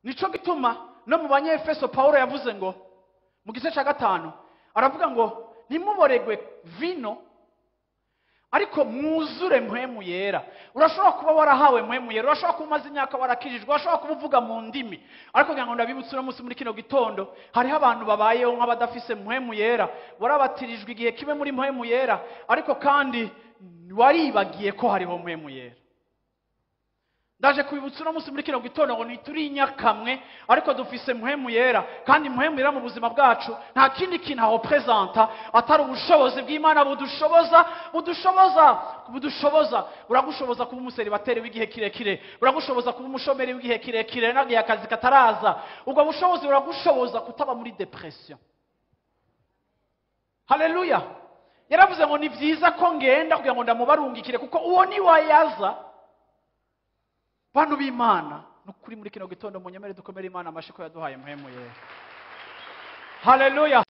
Nico gituma no mu Banyefeso Paulo yavuze ngo mu gice cya 5 aravuga ngo ntimuboregwe vino ariko mwuzure mpwemu yera. Urashobora kuba warahawe mpwemu yera, urashobora kuba umaze imyaka warakijijwe, urashobora kuba uvuga mu ndimi, ariko kugira ngo ndabibutse uno munsi muri kino gitondo hariho abantu babayeho nk'abadafise mpwemu yera. Warabatirijwe igihe kimwe muri mpwemu yera, ariko kandi waribagiye ko hariho mpwemu yera. Ndaje kubibutsa uno munsi muri kino gitondo ngo ntituri inyakamwe, ariko dufise mpwemu yera, kandi mpwemu yera mu buzima bwacu nta kindi kintu aho presenta atari ubushobozi bw'Imana budushoboza, budushoboza, budushoboza. Buragushoboza kuba umuseribateri w'igihe kirekire, buragushoboza kuba umushomeri w'igihe kirekire nagiye akazi kataraza. Ubwo bushobozi buragushoboza kutaba muri depression. Haleluya. Yaravuze ngo ni vyiza ko ngenda kugira ngo ndamubarungikire, kuko uwo ni wayaza. Bantu b'Imana, nukuri muri kino gitondo munyemere dukomere Imana amashyi ko yaduhaye mpwemu yera. Haleluya.